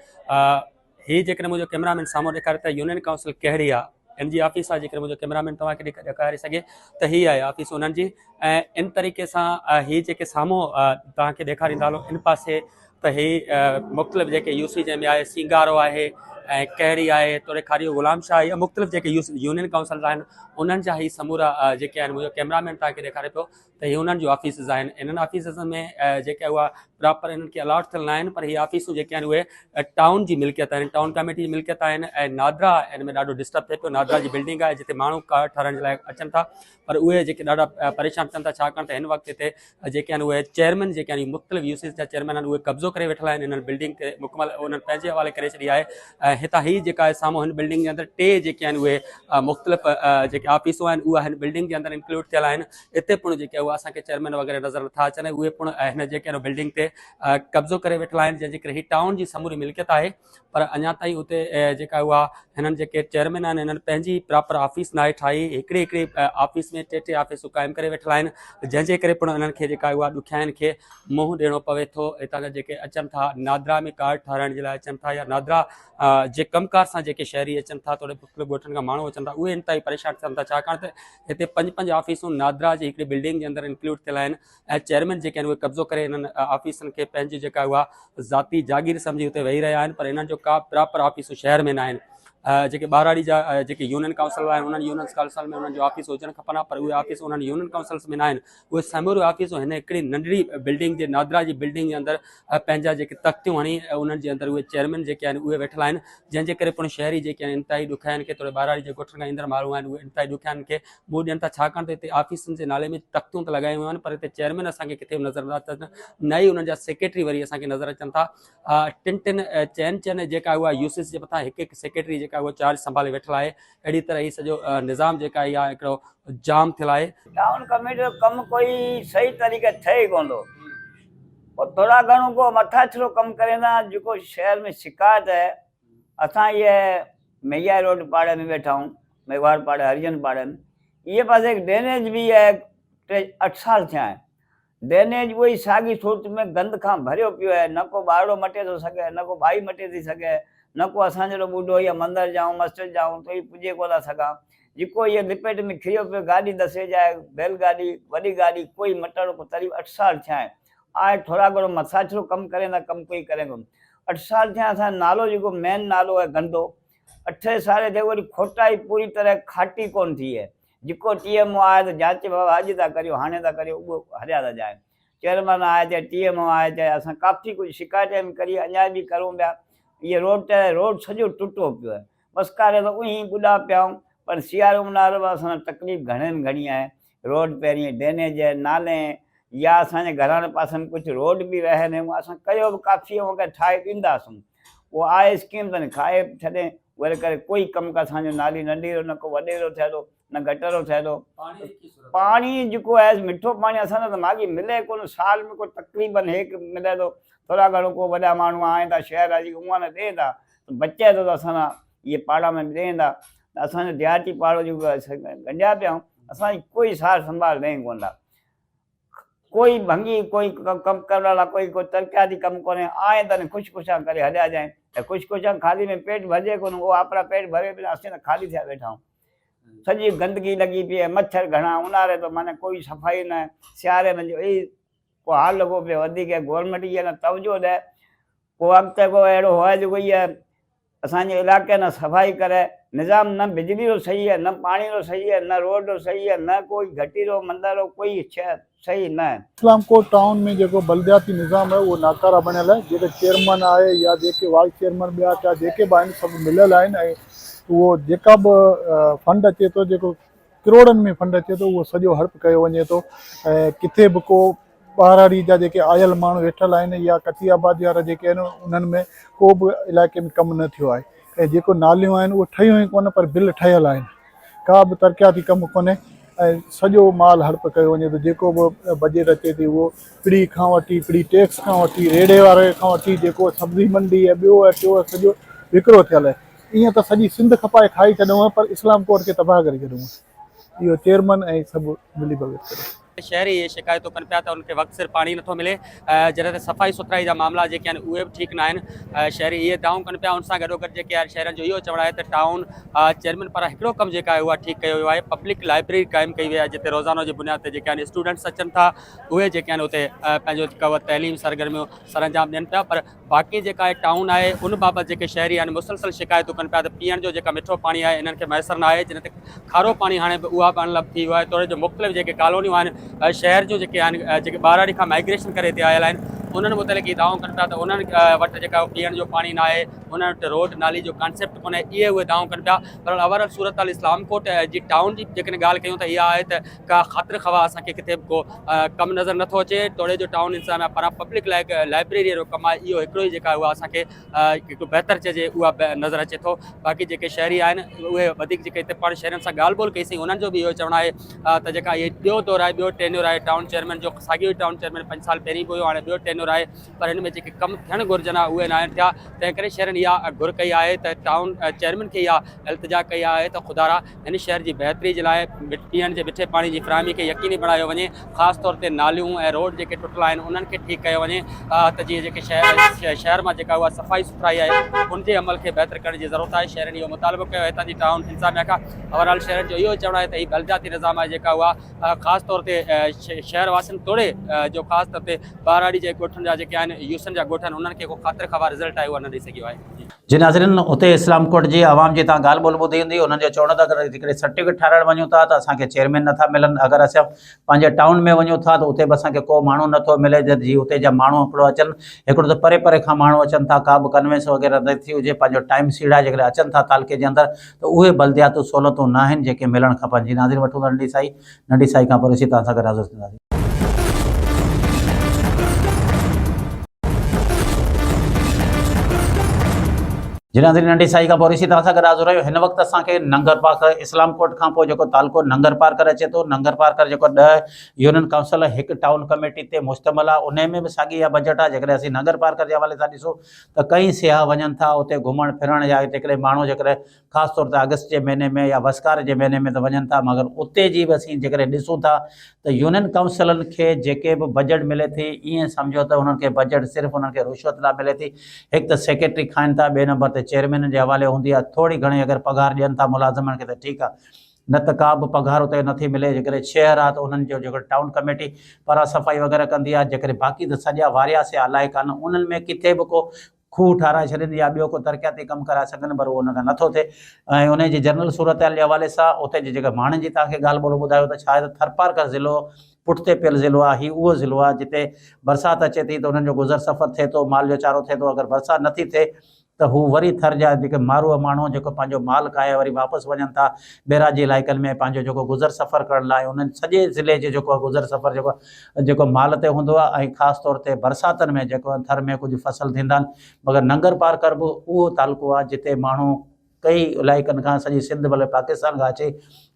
هي جيڪڏهن منهنجو ڪيمرا مين سامهون ڏيکاري ته يونين ڪائونسل ڪهڙي آهي ان جي آفيس آهي جيڪڏهن منهنجو ڪيمرا مين توهان کي ڏيکاري سگهي ته هي آهي آفيس انهن جي ۽ ان طريقي سان هي جيڪي سامهون توهان کي ڏيکاريندا هلو ان پاسي ته هي مختلف جيڪي يو سي جنهن ۾ آهي سينگارو آهي ۽ ڪهڙي آهي توڙي کاريو غلام شاهه يا مختلف جيڪي يونين ڪائونسلز آهن انهن جا هي سمورا جيڪي آهن منهنجو ڪيمرا مين توهان کي ڏيکاري پيو ته هي انهن جون آفيسز آهن انهن آفيسز ۾ جيڪي اها پراپر انهن کي الاٽ ٿيل نه آهن پر هي آفيسون جيڪي آهن اهي ٽائون جي ملڪيت آهن ٽائون ڪميٽي جي ملڪيت آهن ۽ نادرا ان ۾ ڏاڍو ڊسٽرب ٿئي پيو نادرا جي بلڊنگ آهي جتي ماڻهو ڪارڊ ٺهرائڻ جي لاء اچن ٿا پر اهي جيڪي ڏاڍا پريشان ٿين ٿا ڇاڪاڻ ته هن وقت هتي جيڪي آهن اهي چيئرمين جيڪي آهن مختلف يو سيز جا چيئرمين آهن اهي قبضو ڪري ويٺل آهن انهن بلڊنگ تي مڪمل انهن پنهنجي حوالي ڪري ڇڏي آهي ۽ هتان هي جيڪا آهي سامهون هن بلڊنگ جي اندر ٽي جيڪي آهن اهي مختلف جيڪي آفيسون آهن اها هن بلڊنگ جي اندر انڪلوڊ ٿيل آهن اتي پڻ جيڪي اهي اسان کي چيئرمين وغيره نظر نٿا اچن اهي پڻ هن جيڪي آهن بلڊنگ تي قبضو ڪري ويٺل آهن جنهن جي ڪري هي ٽائون جي سموري ملڪيت آهي پر اڃا تائين اتي جيڪا اها هنن جيڪي چيئرمين آهن هنن پنهنجي پراپر آفيس ناهي ٺاهي هڪڙي هڪڙي آفيس ۾ ٽي ٽي آفيسون قائم ڪري ويٺل آهن جنهن جي ڪري پڻ انهن کي جيڪا اها ڏکيائين کي منهن ڏيڻو پوي ٿو هتان جا جيڪي اچن ٿا نادرا ۾ ڪارڊ ٺاهرائڻ جي لاء اچن ٿا يا نادرا جي ڪم ڪار سان جيڪي شهري اچن ٿا توڙي مختلف ڳوٺن کان ماڻهو اچن ٿا اهي انتهائي پريشان ٿين ٿا ڇاڪاڻ ته هتي پنج پنج آفيسون نادرا جي هڪڙي بلڊنگ جي اندر انڪلوڊ ٿيل آهن ۽ چيئرمين جيڪي آهن اهي قبضو ڪري انهن آفيسن کي پنهنجي جيڪا اها ذاتي جاگير سمجهي اتي ويهي رهيا آهن پر انهن جو ڪا پراپر آفيسون شهر ۾ ناهن جيڪي ٻهراڙي جا جيڪي يونين ڪائونسل آهن انهن يونين ڪائونسل ۾ انهن جو آفيس هجڻ کپن ها پر اهي آفيس انهن يونين ڪائونسلس ۾ ناهن اهي سموريون آفيسون هن هڪڙي ننڍڙي بلڊنگ جي نادرا جي بلڊنگ جي اندر پنهنجا جيڪي تختيون هڻي انهن جي اندر اهي چيئرمين جيڪي آهن اهي ويٺل آهن جنهن جي ڪري پڻ شهري جيڪي آهن انتهائي ڏکيائين کي توڙي ٻهراڙي جي ڳوٺن کان ايندڙ ماڻهو آهن اهي انتهائي ڏکيائين کي منهن ڏين ٿا ڇاڪاڻ ته هتي آفيسن جي نالي ۾ تختيون ته لڳايون ويون آهن پر هتي چيئرمين اسان کي ڪٿي به نظر نٿا اچن نه ئي انهن جا سيڪريٽري وري اسان کي نظر اچن ٿا ٽن ٽن چئن چئن جيڪا اها يو سيز جي مٿان هڪ هڪ سيڪريٽري جيڪا اها چارج سنڀالي ويٺل آهي اهڙي طرح هي سڄو نظام جيڪا اها هڪڙو جام ٿيل آهي. ٽائون ڪميٽي جو ڪم ڪوئي صحيح طريقي ٿئي ئي ڪونه ٿو پوء ٿورا گهڻو ڪو مٿاڇرو ڪم ڪريندا جيڪو شهر ۾ شڪايت آهي اسان اهي ميا روڊ پاڙي ۾ ويٺا آهيون ميگهواڙ پاڙي هرجن پاڙي ۾ اهي پاسي هڪ ڊرينيج به آهي ٽي اٺ سال ٿيا آهن ڊرينيج اهو ئي ساڳي صورت ۾ گند کان ڀريو پيو آهي نه ڪو ٻارڙو مٽي ٿو سگهي نه ڪو ٻائي مٽي ٿي سگهي نه ڪو اسان جهڙو ٻڍو يا مندر جائون مسجد جائون تو ئي پڄي ڪو ٿا سگهان جيڪو اهي لپيٽ ۾ کريو پيو گاڏي دسي جائي بيل گاڏي وڏي گاڏي ڪوئي مٽڻ ڪو تري اٺ سال ٿيا آهن آء ٿورا گهڻو مٿاڇرو ڪم ڪرين ٿا ڪم ڪوئي ڪرين ڪونه اٺ سال ٿيا اسان جو نالو جيڪو مين نالو آهي گندو اٺين سالي ٿئي وري کوٽائي پوري طرح کاٽي ڪونه ٿي آهي جيڪو ٽي ايم او آهي ته جاچ بابا اڄ ٿا ڪريو هاڻي ٿا ڪريو اهو هليا ٿا جائن چيئرمن آهي چاهي ٽي ايم او آهي چاهي اسان ڪافي ڪجهه شڪايتين به ڪري اڃا به ڪرون پيا اهي روڊ ته روڊ سڄو ٽٽو پيو آهي بس ڪاري ته اهي ٻڏا پيا آهيون پر سيارو اونهارو به اسان تڪليف گهڻي ۾ گهڻي آهي روڊ پهرين ڊرينيج نالي يا اسان جي گهران پاسن ڪجهه روڊ به رهيل آهن اسان ڪيو به ڪافي اوهان کي ٺاهي ڏينداسون اهو آهي اسڪيم ته کائي ڇڏي وري ڪري ڪوئي ڪم ڪا اسان جو نالي ننڍيرو نه ڪو وڏيرو ٿئي ٿو نه گٽرو ٿئي ٿو پاڻي جيڪو آهي مٺو پاڻي اسان ته ماڳي ملي ڪونه سال ۾ ڪو تقريبن هيڪ ملي ٿو ٿورا گهڻو ڪو وڏا ماڻهو آهن ٿا شهر جا جيڪي اها نه ڏين ٿا بچي ٿو ته اسان اهي پاڙا ۾ ڏين ٿا ته اسان جو ديهاتي پاڙو جيڪو ڳنڍيا پيا آهيون اسان جي ڪوئي سار سنڀال لهين ڪونه ٿا. ڪوئي ڀنگي ڪوئي ڪم ڪرڻ وارا ڪوئي ڪو ترقياتي ڪم ڪونهي آئين تڏهن خوش خوشان ڪري هليا جائين ۽ خوش خوشان خالي ۾ پيٽ ڀرجي ڪونه اهو آپرا پيٽ ڀري پيو اسين ته خالي ٿيا ويٺا آهيون سڄي گندگي لڳي پئي آهي مڇر گهڻا اونهاري ته معنيٰ ڪوئي صفائي نه سياري ۾ جو ئي ڪو حال لڳو پيو وڌيڪ گورنمينٽ جي نه توجه ڏي ڪو اڳتي ڪو اهڙو هئي جو ڪوئي اسان جي علائقي نه صفائي ڪري نظام نه بجلي جو صحيح آهي نه پاڻي جو صحيح آهي نه روڊ جو صحيح آهي نه ڪوئي گهٽي جو مندر جو ڪوئي شيء صحيح نه آهي. اسلام ڪوٽ ٽائون ۾ جيڪو بلدياتي نظام آهي اهو ناڪاره بڻيل آهي جيڪي چيئرمن آهي يا جيڪي وائيس چيئرمن ٻيا ٽيا جيڪي به آهن سڀ مليل آهن ۽ اهو جيڪا به فنڊ اچي ٿو جيڪو ڪروڙن ۾ فنڊ اچي ٿو اهو سڄو هڙپ ڪيو وڃي ٿو ۽ ڪٿي به ڪو ٻهراڙي جا جيڪي آيل ماڻهو ويٺل آهن يا ڪچي آبادي وارا جيڪي آهن انهن ۾ ڪو به علائقي ۾ ڪم نه ٿيو آهي ۽ جيڪو ناليون آهن اهي ٺهيون ئي ڪونه پر بل ٺهيل آهن ڪا به ترقياتي ڪم ڪونهي ۽ سڄو مال هڙپ ڪيو وڃي ٿو جيڪو به بجيٽ اچي ٿي اهو پڙي کان وٺي پڙي ٽيڪس کان وٺي ريڙهي واري کان وٺي جيڪو سبزي منڊي ۽ ٻيو ۽ ٽيو سڄو وڪرو ٿيل آهي ائين ته سڄي سنڌ کپائي کائي ڇڏيون پر اسلام ڪوٽ کي تباهه ڪري ڇڏيون اهو چيئرمن ۽ سڀ ملي ڀڳت ڪري. شهري اهي شڪايتون ڪن پيا ته انهن کي وقت سر پاڻي نٿو ملي جڏهن ته صفائي سٿرائي جا معاملا جيڪي آهن اهي به ٺيڪ نه آهن شهري اهي دانهون ڪن پيا ان سان گڏوگڏ جيڪي آهن شهرين جو اهو چوڻ آهي ته ٽائون چيئرمين پاران هڪڙو ڪم جيڪا آهي اها ٺيڪ ڪيو ويو آهي پبلڪ لائبريري قائم ڪئي وئي آهي جتي روزانو جي بنياد تي جيڪي آهن اسٽوڊنٽس اچن ٿا اهي جيڪي آهن اتي پنهنجو جيڪا تعليم سرگرميون سرانجام ڏين پيا پر باقي جيڪا هي ٽائون آهي ان بابت جيڪي شهري آهن مسلسل شڪايتون ڪن پيا ته پيئڻ جو جيڪا مٺو پاڻي آهي انهن کي ميسر نه آهي جنهن تي کارو پاڻي هاڻي به اها به اڻلڀ ٿي ويو آهي توڙي جو مختلف جيڪي ڪالونيون آهن شهر جون جيڪي آهن جيڪي ٻهراڙي کان مائگريشن ڪري هتي آيل آهن انهن متعلق هي دانهون ڪن پيا ته انهن وٽ جيڪا پيئڻ جو پاڻي نه آهي انهن وٽ روڊ نالي جو ڪانسيپٽ ڪونهي اهي اهي دانهون ڪن پيا پر اوور آل صورت حال اسلام ڪوٽ جي ٽائون جي جيڪڏهن ڳالهه ڪيون ته اها آهي ته ڪا خاطر خواهه اسان کي ڪٿي به ڪو ڪم نظر نٿو اچي توڙي جو ٽائون انتظاميا پاران پبلڪ لائبريري جو ڪم آهي اهو هڪڙو ئي جيڪا اها اسان کي هڪ بهتر چئجي اها نظر اچي ٿو باقي جيڪي شهري آهن اهي وڌيڪ جيڪي هتي پاڻ شهرين سان ڳالهه ٻولهه ڪئي سين انهن جو به اهو چوڻ آهي ته جيڪا هي ٻيو دور آهي ٻيو ٽينيور آهي ٽائون چيئرمين جو ساڳيو ئي ٽائون چيئرمين پنج سال پهرين به هيو هاڻي ٻيو ٽينيور آهي پر هن ۾ جيڪي ڪم ٿيڻ گهرجن ها اهي ناهن ٿيا تنهن ڪري شهرين اها گهر ڪئي آهي ته ٽائون چيئرمين کي اها التجا ڪئي آهي ته خدارا هن شهر جي بهتري جي لاء پيئڻ جي مٺي پاڻي جي فراهمي کي يقيني بڻايو وڃي خاص طور تي ناليون ۽ روڊ جيڪي ٽٽل آهن انهن کي ٺيڪ ڪيو وڃي ته جيئن جيڪي شهر مان جيڪا اها صفائي سٿرائي آهي ان جي عمل کي بهتر ڪرڻ جي ضرورت آهي شهرين اهو مطالبو ڪيو هتان جي ٽائون انتظاميا کان اوور آل شهرين جو اهو چوڻ آهي ته هي بلدياتي نظام آهي جيڪا اها خاص طور تي شهر واسين توڙي جو خاص طور تي ٻهراڙي جي ڳوٺن جا جيڪي آهن يوسن جا ڳوٺ آهن انهن کي ڪو خاطر خواهه رزلٽ آهي اها نه ڏئي سگهيو آهي. جي ناظرين اتي اسلام ڪوٽ جي عوام جي تان ڳالهه ٻولهه ٻڌي هوندي انهن جو چوڻ ته اگر جيڪڏهن سرٽيفڪيٽ ٺاهرائڻ وڃون ٿا ته اسان کي چيئرمين نٿا ملن اگر اسان پنهنجي ٽائون ۾ وڃون ٿا ته اتي به اسان کي ڪو ماڻهو نٿو ملي جي اتي جا ماڻهو هڪڙو اچن هڪڙو ته پري پري کان ماڻهو اچن ٿا ڪا به ڪنوينس وغيره نه ٿي هجي پنهنجو ٽائيم سيڙائي جيڪڏهن اچن ٿا تعلقي جي اندر ته اهي بلدياتون سهولتون ناهن جيڪي ملڻ کپن جي ناظرين وٺون ٿا ننڍي سائي ننڍي سائي کان پوء رسي توهان سان گڏ حاضر ٿينداسين. جي ناظرين ننڍي سائي کان پوء رسي توهان سان گڏ حاضر آهيون هن وقت اسان کي ننگر پارڪر اسلام ڪوٽ کان پوء جيڪو تعلقو ننگر پارڪر اچي ٿو ننگر پارڪر جيڪو 10 يونين ڪائونسل هڪ ٽائون ڪميٽي تي مشتمل آهي انهي ۾ به ساڳي اها بجيٽ آهي جيڪڏهن اسين ننگر پارڪر جي حوالي سان ڏسون ته ڪئين سياح وڃن ٿا اتي گهمڻ ڦرڻ يا جيڪڏهن ماڻهو جيڪڏهن خاص طور تي آگسٽ جي مهيني ۾ يا وسڪار جي مهيني ۾ ته وڃن ٿا مگر اتي جي به اسين جيڪڏهن ڏسون ٿا ته يونين ڪائونسلن کي جيڪي به بجيٽ ملي ٿي ائين سمجهو ته انهن کي بجيٽ صرف انهن کي رشوت لاء ملي ٿي هڪ ته سيڪريٽري کائن ٿا ٻئي نمبر تي چيئرمينن جي حوالي هوندي آهي ٿوري گهڻي اگر پگهار ڏين ٿا ملازمن کي ته ٺيڪ آهي نه ته ڪا به پگهار اتي نٿي ملي جيڪڏهن شهر آهي ته انهن جو جيڪو ٽائون ڪميٽي پاران صفائي وغيره ڪندي آهي جيڪڏهن باقي ته سڄا وارياسي علائقا آهن انهن ۾ ڪٿي به ڪو کوهه ٺاهرائي ڇڏين يا ٻيو ڪو ترقياتي ڪم ڪرائي سگهن پر اهو ان کان نٿو ٿئي ۽ انهي جي جنرل صورتحال جي حوالي سان اتي جي جيڪا ماڻهن جي توهان کي ڳالهه ٻولهه ٻڌايو ته ڇا آهي ته ٿرپارڪر ضلعو پٺتي پيل ضلعو آهي هي اهو ضلعو آهي جتي برسات اچي ٿي ته انهن جو گذر سفر ٿئي ٿو مال جو چارو ٿئي ٿو اگر برسات نٿي ٿئي ته هو وري ٿر جا جيڪي ماروء ماڻهو جيڪو پنهنجو مال ڪاهي وري واپس وڃن ٿا بئراجي علائقن ۾ پنهنجو جيڪو گذر سفر ڪرڻ لاء انهن سڄي ضلعي جو جيڪو گذر سفر جيڪو جيڪو مال تي هوندو آهي ۽ خاص طور تي برساتن ۾ جيڪو ٿر ۾ ڪجهه فصل ٿيندا آهن مگر ننگر پارڪر به اهو تعلقو آهي جتي ماڻهو ڪئي علائقن کان سڄي سنڌ ڀلي پاڪستان کان اچي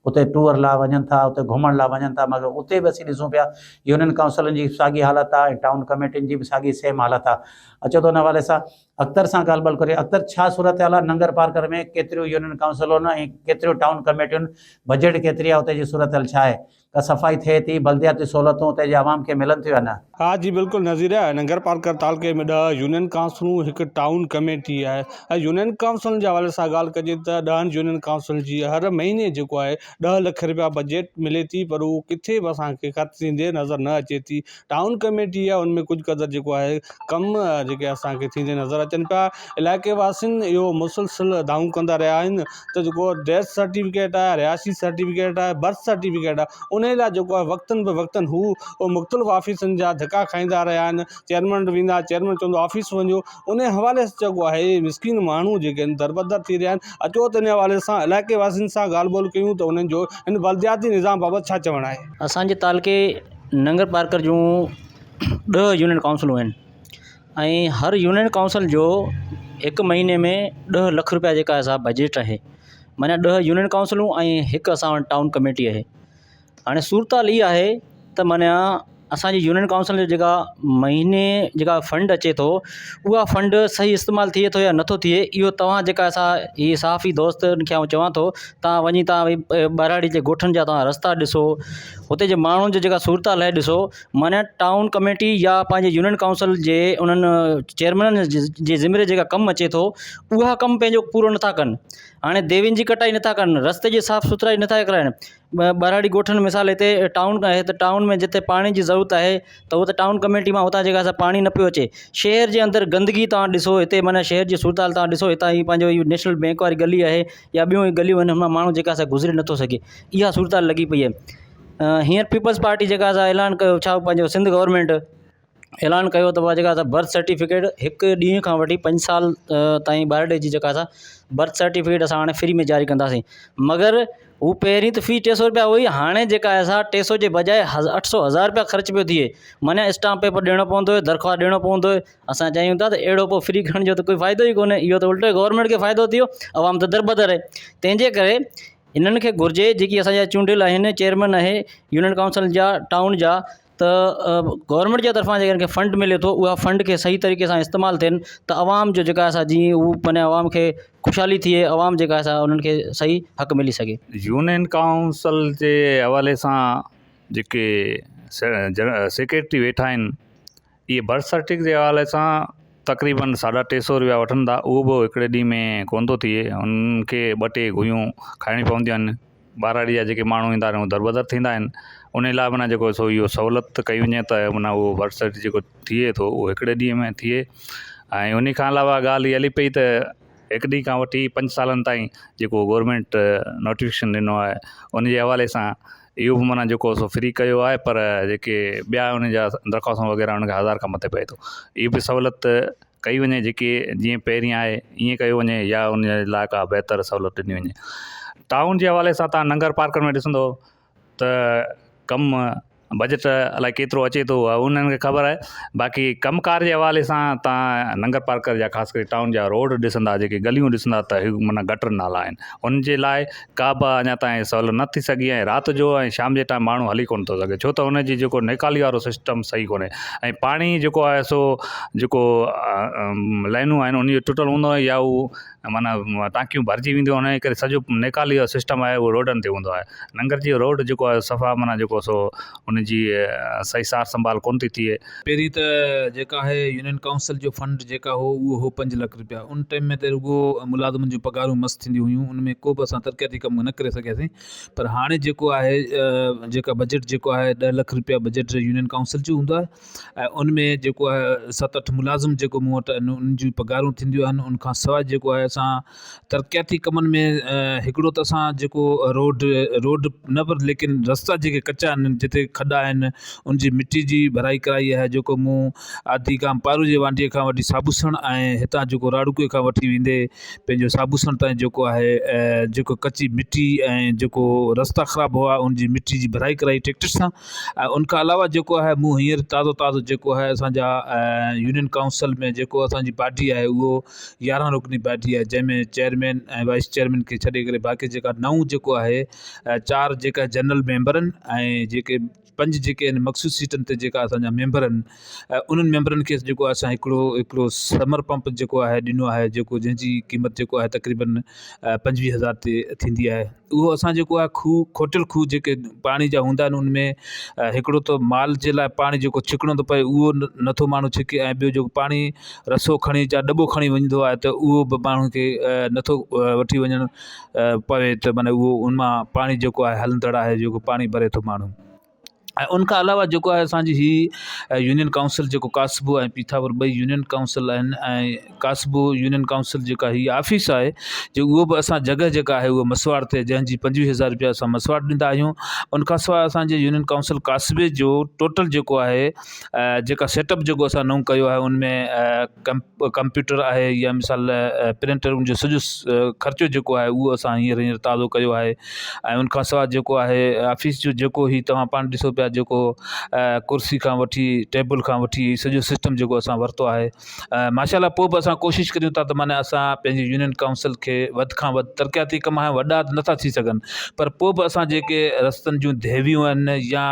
اتي ٽوئر لاء وڃن ٿا اتي گهمڻ لاء وڃن ٿا مگر اتي به اسين ڏسون پيا يونين ڪائونسلن جي ساڳي حالت آهي ۽ ٽائون ڪميٽين جي به ساڳي سيم حالت آهي اچو ته ان حوالي سان اختر سان ڳالهه ٻولهه ڪريون. اختر ڇا صورتحال آهي ننگر پارڪر ۾ ڪيتريون يونين ڪائونسلون ۽ ڪيتريون ٽائون ڪميٽيون بجيٽ ڪيتري آهي اتي جي صورتحال ڇا آهي ڪا صفائي ٿئي ٿي بلدياتي سهولتون اتي جي عوام کي ملن ٿيون يا نه؟ ها جي بلڪل نظير ننگر پارڪر تعلقي ۾ ڏهه يونين ڪائونسلون هڪ ٽائون ڪميٽي آهي ۽ يونين ڪائونسلن جي حوالي سان ڳالهه ڪجي ته ڏهن يونين ڪائونسل جي هر مهيني جيڪو آهي ڏهه لک رپيا بجيٽ ملي ٿي پر اهو ڪٿي به اسان کي خرچ ٿيندي نظر نه اچي ٿي ٽائون ڪميٽي آهي ان ۾ ڪجهه قدر جيڪو آهي ڪم جيڪي اسان کي ٿيندي نظر اچن پيا علائقي واسين اهو مسلسل دانهون ڪندا رهيا آهن ته جيڪو ڊيٿ سرٽيفڪيٽ آهي رهائشي سرٽيفڪيٽ آهي برٿ سرٽيفڪيٽ آهي ان لاء جيڪو آهي وقتن به وقتن هو مختلف آفيسن جا ڌڪا کائيندا رهيا آهن چيئرمين وٽ ويندا چيئرمين چوندو آفيس وڃو ان حوالي سان جيڪو آهي مسڪين ماڻهو جيڪي آهن دربدر ٿي رهيا آهن اچو ته ان حوالي سان علائقي واسين سان ڳالهه ٻولهه ڪيون ته انهن جو ان بلدياتي نظام بابت ڇا چوڻ آهي. اسان جي تعلقي ننگر پارڪر جون ڏهه يونين ڪائونسلون آهن ۽ هر يونين ڪائونسل جو هڪ مهيني ۾ ڏهه لک رپيا جيڪا آهي سا بجيٽ آهي معنيٰ ڏهه يونين ڪائونسلون ۽ هڪ اسان وٽ ٽائون ڪميٽي آهي هاڻي صورت حال اها آهي ته معنيٰ اسانجي يونين ڪائونسل جو جيڪا مهيني جيڪا فنڊ اچي ٿو اها فنڊ صحيح استعمال ٿئي ٿو يا نٿو ٿئي اهو توهان جيڪا اسان هي صحافي دوستن کي آئون چوان ٿو توهان وڃي توهان ٻهراڙي جي ڳوٺن جا توهان رستا ڏسو هتي جي ماڻهن جي جيڪا صورت حال آهي ڏسو معنيٰ ٽائون ڪميٽي يا پنهنجي يونين ڪائونسل جي انهن چيئرمينن جي ذمي جيڪا ڪم اچي ٿو اها ڪم پنهنجو پورو نٿا ڪن هاڻي ديوين جي ڪٽائي نٿا ڪن رستي جي صاف سٿرائي نٿا ڪرائن ٻهراڙي ڳوٺن مثال هتي ٽائون آهي ته ٽائون ۾ جتي پاڻي جي ضرورت آهي ته اتي ٽائون ڪميٽي مان اتان جيڪا سا پاڻي نه پيو اچي شهر جي اندر گندگي توهان ڏسو هتي معنيٰ شهر جي صورت حال توهان ڏسو هتان هي پنهنجو هي نيشنل بينڪ واري گلي آهي يا ٻيون گليون آهن هن مان ماڻهو جيڪا سا گذري نٿو سگهي اها صورت حال لڳي پئي آهي هينئر پيپلز پارٽي جيڪا سا اعلان ڪيو ڇا پنهنجو سنڌ گورنمينٽ اعلان ڪيو ته جيڪا سا برٿ سرٽيفڪيٽ هڪ ڏينهن کان وٺي پنج سال تائين ٻارڙي جي جيڪا سا برٿ سرٽيفڪيٽ اسان هاڻي فري ۾ جاري ڪنداسين مگر هو پهرين ته في ٽي سو روپيا هئي هاڻي جيڪا آهي سا ٽي سو جي بجاء اٺ سو هزار روپيا خرچ پيو ٿئي معنيٰ اسٽامپ پيپر ڏيڻو پوندو درخواست ڏيڻو پوندو اسان چاهيون ٿا ته اهڙو پوء فري ڪرڻ جو ته ڪوئي فائدو ئي ڪونهي اهو ته الٽو گورنمينٽ کي فائدو ٿيو عوام ته دربدر آهي تنهن جي ڪري هنن کي گهرجي جيڪي اسان جا چونڊيل آهن چيئرمين آهي يونين ڪائونسل جا ٽائون جا ته گورنمينٽ جي طرفان جيڪا هنن کي فنڊ ملي ٿو اها فنڊ کي صحيح طريقي سان استعمال ٿين ته عوام جو جيڪا اسان جي هو پنهنجي عوام کي خوشحالي ٿئي عوام جيڪا آهي سا انهن کي صحيح حق ملي سگهي. يونين ڪائونسل جي حوالي سان جيڪي سيڪريٽري ويٺا آهن اهي برٿ سرٽيفڪيٽ جي حوالي سان تقريبن ساڍا ٽي سؤ رپيا وٺن ٿا اهو به هڪڙي ڏينهن ۾ ڪونه ٿو ٿئي انهن کي ٻه ٽي گهيون کائڻيون پونديون آهن ٻهراڙي جا جيڪي ماڻهو ايندا آهن اهي دربدر ٿيندا آهن ان لاءِ معنيٰ جيڪو سو اهو سهوليت ڪئي وڃي ته معنيٰ اهو برٿ سرٽيفڪيٽ جيڪو ٿئي ٿو اهو هڪڙي ڏينهن ۾ ٿئي ۽ ان کان علاوه ڳالهه اها هلي پئي ته هڪ ڏينهن کان وٺي پنج سالن تائين جيڪو گورنمينٽ نوٽيفڪيشن ڏنو آهي ان جي حوالي سان اهو به معنيٰ جيڪو سو فري ڪيو آهي پر جيڪي ٻيا ان جا درخواستون وغيره ان کي هزار کان مٿي پئي ٿو اهي به سهوليت ڪئي وڃي جيڪي جيئن پهرين آهي ائين ڪيو وڃي يا ان جي لاءِ ڪا بهتر سهوليت ڏني وڃي ٽائون جي حوالي سان توهان ننگر پارڪر ۾ ڏسندو ته ڪم بجيٽ الائي ڪيترو اچي ٿو انهن کي خبر آهي باقي ڪم ڪار جي حوالي سان توهان ننگر پارڪر جا خاص ڪري ٽائون جا روڊ ڏسندا جيڪي گليون ڏسندا ته هي معنيٰ گٽر نالا آهن ان جي لاءِ ڪا به اڃا تائين سهوليت نه ٿي سگهي آهي رات جو ۽ شام جي ٽائيم ماڻهو هلي ڪونه ٿو سگهي ڇو ته ان جي جيڪو نيڪالي وارو سسٽم صحيح ڪونهي ۽ پاڻي جيڪو آهي سو جيڪو لائنون آهن ان جو ٽٽل هوندو آهي يا اهو معنيٰ ٽانڪيون ڀرجي وينديون آهن ان جي ڪري سڄو نيڪالي جو سسٽم آهي اهو روڊن تي هوندو آهي ننگر جي روڊ جيڪو آهي صفا معنيٰ جيڪو سو ان جي صحيح سار سنڀال ڪونه ٿي ٿئي. پهرين ته جيڪا آهي يونين ڪائونسل جو فنڊ جيڪا هو اهو هو پنج لک رپيا ان ٽائيم ۾ ته رڳو ملازمن جون پگهارون مس ٿينديون هيون ان ۾ ڪو به اسان ترقياتي ڪم نه ڪري سگهياسين پر هاڻي جيڪو آهي جيڪا بجيٽ جيڪو آهي ڏهه لک رپيا بجيٽ يونين ڪائونسل جو هوندو آهي ۽ ان ۾ جيڪو آهي ست اٺ ملازم جيڪو مون وٽ آهن انهن جون پگهارون ٿينديون آهن ان کان سواء جيڪو آهي اسان ترقياتي ڪمن ۾ هڪڙو ته اسان جيڪو روڊ روڊ نه پر ليڪن رستا جيڪي ڪچا آهن جتي کڏا آهن ان جي مٽي جي ڀرائي ڪرائي آهي جيڪو مون آدي گام پارو جي وانڊيء کان وٺي سابوسڻ ۽ هتان جيڪو راڙڪوء کان وٺي ويندي پنهنجو سابوسڻ تائين جيڪو آهي جيڪو ڪچي مٽي ۽ جيڪو رستا خراب هئا ان جي مٽي جي ڀرائي ڪرائي ٽريڪٽر سان ۽ ان کان علاوه جيڪو آهي مون هينئر تازو تازو جيڪو آهي اسان جا يونين ڪائونسل ۾ جيڪو اسان جي باڊي آهي اهو يارهن رڪني باڊي آهي جنهن ۾ چيئرمين ۽ وائيس چيئرمين کي ڇڏي ڪري باقي جيڪا نئون جيڪو آهي چار جيڪا جنرل ميمبر آهن ۽ جيڪي پنج جيڪي آهن مخصوص سيٽن تي جيڪا اسان جا ميمبر آهن انهن ميمبرن کي جيڪو آهي اسان هڪڙو هڪڙو سمر پمپ جيڪو آهي ڏنو آهي جيڪو جنهن جي قيمت جيڪو آهي تقريبن پنجويهه هزار تي ٿيندي آهي اهو اسان جيڪو آهي کوهه کوٽيل کوهه جيڪي پاڻي جا هوندا آهن ان ۾ هڪڙو ته مال جي لاءِ پاڻي جيڪو ڇڪڻو ٿو پئي اهو نٿو ماڻهو ڇڪي ۽ ٻيو جيڪو پاڻي رسو کڻي يا دٻو کڻي ويندو آهي ته اهو به ماڻهو کي نٿو وٺي وڃڻ پوي ته معنيٰ اهو ان مان پاڻي جيڪو آهي هلندڙ آهي جيڪو پاڻي ڀري ٿو ماڻهو ۽ ان کان علاوه جيڪو آهي اسان جي هي يونين ڪائونسل جيڪو ڪاسبو ۽ پيٿاپور ٻئي يونين ڪائونسل آهن ۽ ڪاسبو يونين ڪائونسل جيڪا هي آفيس آهي جو اهو به اسان جڳهه جيڪا آهي اهو مسواڙ تي جنهن جي پنجويهه هزار رپيا اسان مسواڙ ڏيندا آهيون ان کان سواء اسان جي يونين ڪائونسل ڪاسبي جو ٽوٽل جيڪو آهي جيڪا سيٽ اپ جيڪو اسان نئون ڪيو آهي ان ۾ ڪمپيوٽر آهي يا مثال پرنٽر ان جو سڄو خرچو جيڪو آهي اهو اسان هينئر هينئر تازو ڪيو آهي ۽ ان کان سواءِ جيڪو آهي آفيس جو جيڪو هي توهان پاڻ ڏسو پيا جيڪو ڪرسي کان وٺي ٽيبل کان وٺي سڄو سسٽم جيڪو اسان ورتو آهي ماشاء الله پوءِ به اسان ڪوشش ڪريون ٿا ته معنيٰ اسان پنهنجي يونين ڪائونسل کي وڌ کان وڌ ترقياتي ڪم هاڻي وڏا نٿا ٿي سگهن پر پوءِ به اسان جيڪي رستن جون ديويون آهن يا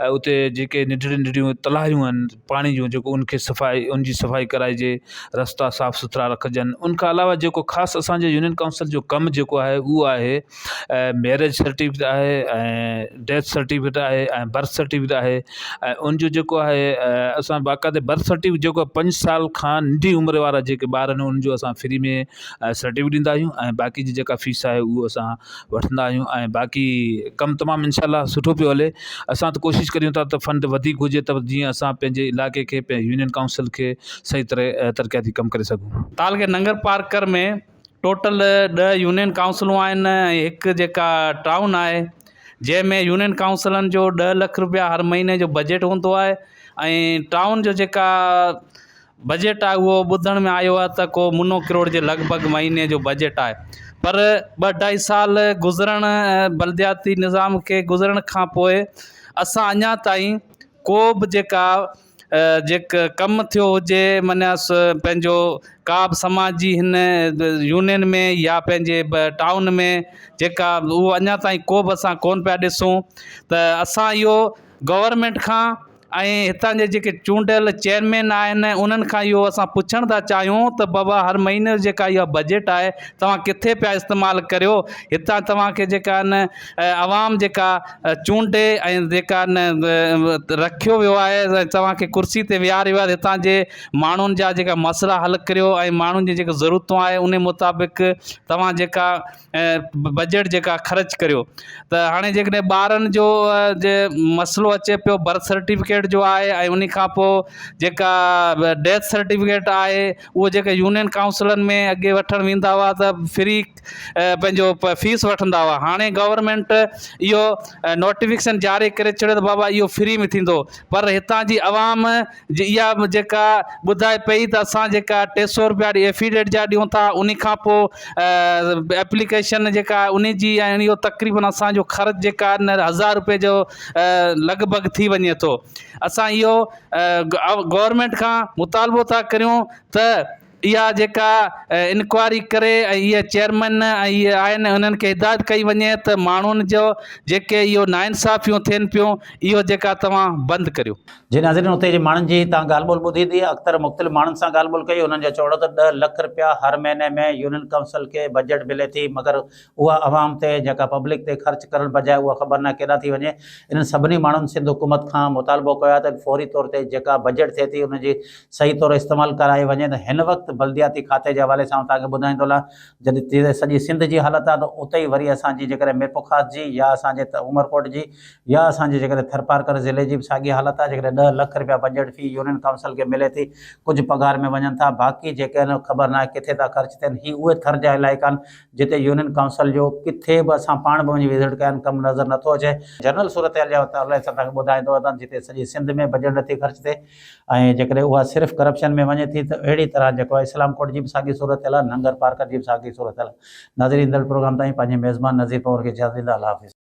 اتي جيڪي ننڍڙيون ننڍڙيون تلايون آهن پاڻي جون جيڪو ان کي صفائي ان جي صفائي ڪرائجي رستا صاف سٿرا رکجن ان کان علاوه جيڪو خاص اسان جي يونين ڪائونسل جو ڪم جيڪو آهي اهو آهي ميريج سرٽيفڪيٽ آهي ۽ ڊيٿ سرٽيفڪيٽ آهي ۽ برٿ سرٽيفڪيٽ آهي ۽ ان جو جيڪو آهي اسان باقاعدي برٿ سرٽيفڪيٽ جيڪو آهي پنج سال کان ننڍي عمر وارا جيڪي ٻار آهن انهن جو اسان فري ۾ سرٽيفڪيٽ ڏيندا آهيون ۽ باقي جي جيڪا فيس آهي اهو اسان وٺندا آهيون ۽ باقي ڪم تمام انشاء الله سٺو پيو هلي اسان ته ڪوشش ڪريون ٿا ته فنڊ وڌيڪ هجي ته جيئن اسان پنهنجي علائقي کي پنهنجي يونين ڪائونسل کي صحيح طرح ترقياتي ڪم ڪري سگهون. تعلقي ننگر پارڪر ۾ ٽوٽل ڏهه يونين ڪائونسلون آهن ۽ هڪ جيڪا ٽائون آهي جنهن ۾ يونين ڪائونسلن جو ڏهه لک روپيا هر مهيني جو بجيٽ هوندو آهي ۽ ٽائون جو جيڪا بجيٽ آهي اهو ٻڌڻ ۾ آيو آهي ته ڪو منو ڪروڙ جي لڳ ڀڳ مهيني جو بجيٽ آهي پر ٻه اڍائي سال گذرڻ بلدياتي نظام کي گذرڻ کان پوءِ اسان اڃا تائين ڪو به جيڪا جيڪا ڪم ٿيو هجي معنيٰ پنهنجو ڪا به سماجي هن يونين ۾ يا پنهنجي ٽائون ۾ جيڪا اهو اڃا تائين ڪو به اسان ڪونه پيا ڏسون ته اسان اهو گورنمينٽ کان ۽ هتان جي جيڪي چونڊيل چيئرمين آهن انهن کان اهو اسان پڇڻ ٿا چاهيون ته بابا هر مهيني جو جيڪا اها بجيٽ آهي توهان ڪٿي پيا استعمال ڪريو هتان توهان کي جيڪا آهن عوام جيڪا چونڊي ۽ جيڪا آهن رکيو ويو آهي توهان کي ڪرسي تي ويهاريو ويو آهي هتان جي ماڻهن جا جيڪا مسئلا حل ڪريو ۽ ماڻهن جي جيڪي ضرورتون آهي ان مطابق توهان جيڪا بجيٽ جيڪا خرچ ڪريو ته هاڻي جيڪڏهن ٻارن جو جي مسئلو اچي پيو برٿ سرٽيفڪيٽ جو آهي ۽ ان کان پوءِ جيڪا ڊيٿ سرٽيفڪيٽ آهي اهو جيڪي يونين ڪائونسلن ۾ اڳي وٺڻ ويندا هئا ته فري پنهنجو فيس وٺندا هئا هاڻي گورنمينٽ اهو نوٽيفڪيشن جاري ڪري ڇڏيو ته بابا اهو فري ۾ ٿيندو پر هتان جي عوام جي اها به جيڪا ٻڌائي پئي ته اسان جيڪا ٽي سو روپيا ايفيڊيوٽ جا ڏيون ٿا ان کان پوءِ ايپليڪيشن جيڪا ان جي ۽ اهو تقريبن اسانجو خرچ جيڪا آهي نه هزار روپئي جو لڳ ڀڳ ٿي وڃي ٿو اسان اهو گورنمينٽ کان مطالبو ٿا ڪريون ته اها جيڪا انڪوائري ڪري ۽ اهي چيئرمين ۽ اهي آهن انهن کي هدايت ڪئي وڃي ته ماڻهن جو جيڪي اهو ناانصافيون ٿين پيون اهو جيڪا توهان بند ڪريو. جي ناظرين اتي جي ماڻهن جي تان ڳالهه ٻولهه ٻڌي ٿي اختر مختلف ماڻهن سان ڳالهه ٻولهه ڪئي انهن جو چوڻ هو ته ڏهه لک رپيا هر مهيني ۾ يونين ڪائونسل کي بجيٽ ملي ٿي مگر اها عوام تي جيڪا پبلڪ تي خرچ ڪرڻ بجاء اها خبر ناهي ڪيڏانهن ٿي وڃي انهن سڀني ماڻهن سنڌ حڪومت کان مطالبو ڪيو آهي ته فوري طور تي جيڪا بجيٽ ٿئي ٿي ان جي صحيح طور استعمال ڪرائي وڃي ته هن وقت بلدياتي کاتي جي حوالي سان آئون توهان کي ٻڌائيندو هلان جڏهن جتي سڄي سنڌ جي حالت آهي ته اتي ئي وري اسان جي جيڪڏهن ميرپورخاص جي يا اسان جي عمرڪوٽ جي يا اسان جي جيڪڏهن ٿرپارڪر ضلعي جي به ساڳي حالت آهي جيڪڏهن ڏهه لک رپيا بجيٽ في يونين ڪائونسل کي ملي ٿي ڪجهه پگهار ۾ وڃن ٿا باقي جيڪي آهن خبر ناهي ڪٿي ٿا خرچ ٿين هي اهي ٿر جا علائقا آهن جتي يونين ڪائونسل جو ڪٿي به اسان پاڻ به وڃي وزٽ ڪيا آهن ڪم نظر نٿو اچي جنرل صورتحال جي حوالي سان توهان کي ٻڌائيندو هلان جتي سڄي سنڌ ۾ بجيٽ نٿي خرچ ٿئي ۽ جيڪڏهن اها صرف ڪرپشن ۾ وڃي ٿي ته اهڙي طرح جيڪو آهي اسلام ڪوٽ جي به ساڳي صورتحال آهي ننگر پارڪر جي به ساڳي صورتحال آهي ناظرين ايندڙ پروگرام تائين پنهنجي ميزبان نذير پنهور کي اجازت ڏيندا الله حافظ.